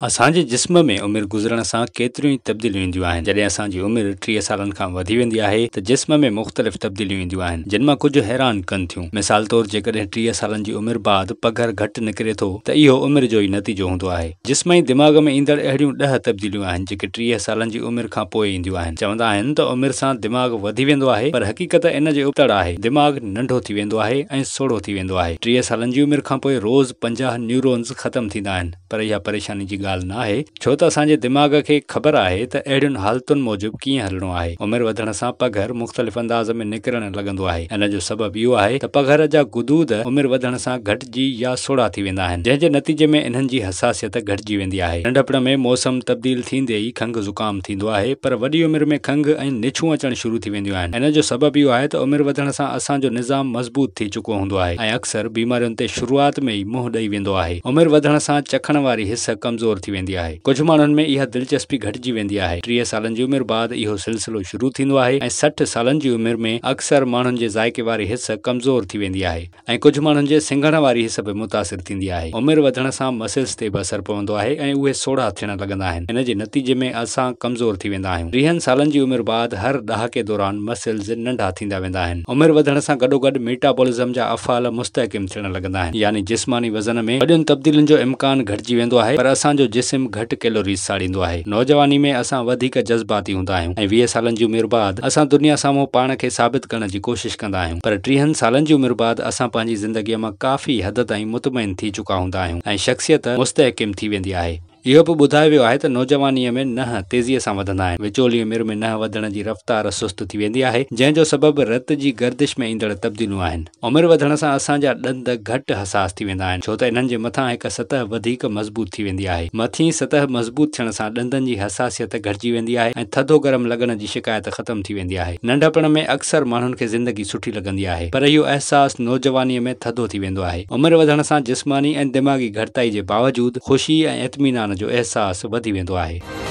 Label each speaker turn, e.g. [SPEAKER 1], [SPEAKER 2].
[SPEAKER 1] اسان جي جسم ۾ عمر گذرڻ سان ڪيتريون ئي تبديليون اينديون آهن. جڏهن اسان جي عمر 30 سالن کان وڌي ويندي آهي ته جسم ۾ مختلف تبديليون اينديون آهن، جن مان ڪجهه حيران ڪن ٿيون. مثال طور جيڪڏهن 30 سالن جي عمر بعد پگهر گهٽ نڪري ٿو ته اهو عمر جو ئي نتيجو هوندو آهي. جسم ۽ دماغ ۾ ايندڙ اهڙيون 10 تبديليون آهن جيڪي 30 سالن جي عمر کان پوء اينديون آهن. چوندا آهن ته عمر سان دماغ وڌي ويندو آهي پر حقيقت ان جي ابتڙ آهي. دماغ ننڍو ٿي ويندو آهي ۽ سوڙهو ٿي ويندو آهي. 30 سالن جي عمر کان پوء روز 50 نيورونز ختم ٿيندا آهن. پر اها پريشاني جي ڳالهه نه آهي، ڇو ته اسان جي دماغ کي خبر آهي ته اهڙين حالتن موجب ڪيئن هلڻو آهي. عمر وڌڻ سان پگهر مختلف انداز ۾ نڪرڻ لڳندو آهي. ان جو سبب اهو آهي ته پگهر جا غدود عمر وڌڻ سان گهٽجي يا سوڙها ٿي ويندا آهن، جنهن جي نتيجي ۾ انهن جي حساسيت گهٽجي ويندي آهي. ننڍپڻ ۾ موسم تبديل ٿيندي ئي کنگهه زڪام ٿيندو آهي، پر وڏي عمر ۾ کنگهه ۽ نڇون اچڻ شروع ٿي وينديون آهن. ان جو سبب اهو آهي ته عمر وڌڻ سان اسان جو نظام مضبوط ٿي چڪو هوندو آهي ۽ اڪثر بيمارين تي شروعات ۾ ئي منهن ڏئي ويندو آهي. عمر وڌڻ سان چکڻ واري حس ڪمزور ٿي ويندي آهي. ڪجهه ماڻهن ۾ اها دلچسپي گهٽجي ويندي آهي. 30 سالن جي عمر بعد اهو سلسلو شروع ٿيندو آهي ۽ 60 سالن جي عمر ۾ اڪثر ماڻهن جي ذائقي واري حس ڪمزور ٿي ويندي آهي ۽ ڪجهه ماڻهن جي سنگهڻ واري حس به متاثر ٿيندي آهي. عمر وڌڻ سان مسلز تي به اثر پوندو آهي ۽ اهي سوڙها ٿيڻ لڳندا آهن. ان جي نتيجي ۾ اسان ڪمزور ٿي ويندا آهيون. 30 سالن جي عمر بعد هر ڏهاڪي دوران مسلز ننڍا ٿيندا ويندا آهن. عمر وڌڻ سان گڏوگڏ ميٽابولزم جا افعال مستحڪم ٿيڻ لڳندا آهن يعني جسماني وزن ۾ وڏين تبديلين جو امڪان گهٽجي ويندو آهي پر اسان جو جسم گهٽ ڪيلوريز ساڙيندو آهي. نوجواني ۾ اسان وڌيڪ جذباتي هوندا آهيون ۽ 20 سالن جي عمر بعد اسان دنيا سامهون پاڻ کي ثابت ڪرڻ جي ڪوشش ڪندا آهيون پر 30 سالن جي عمر بعد اسان پنهنجي زندگيء مان ڪافي حد تائين مطمئن ٿي چڪا هوندا آهيون ۽ شخصيت مستحڪم ٿي ويندي آهي. اهو به ٻڌايو ويو آهي ته نوجوانيء ۾ ننهن تيزيء سان وڌندا آهن. وچولي عمر ۾ ننهن وڌڻ جي رفتار سست ٿي ويندي آهي، جنهن جو سبب رت جي گردش ۾ ايندڙ تبديليون آهن. عمر وڌڻ سان اسان جا ڏند گهٽ حساس ٿي ويندا آهن، ڇو ته انهن جي مٿان هڪ سطح وڌيڪ مضبوط ٿي ويندي آهي. مٿين سطح مضبوط ٿيڻ سان ڏندن جي حساسيت گهٽجي ويندي آهي ۽ ٿڌو گرم لڳڻ جي شڪايت ختم ٿي ويندي آهي. ننڍپڻ ۾ اڪثر ماڻهن کي زندگي سٺي لڳندي آهي، پر اهو احساس نوجوانيء ۾ ٿڌو ٿي ويندو آهي. عمر وڌڻ سان جسماني ۽ دماغي گهٽتائي جي باوجود خوشي ۽ اطمينان جو احساس وڌي ويندو آهي.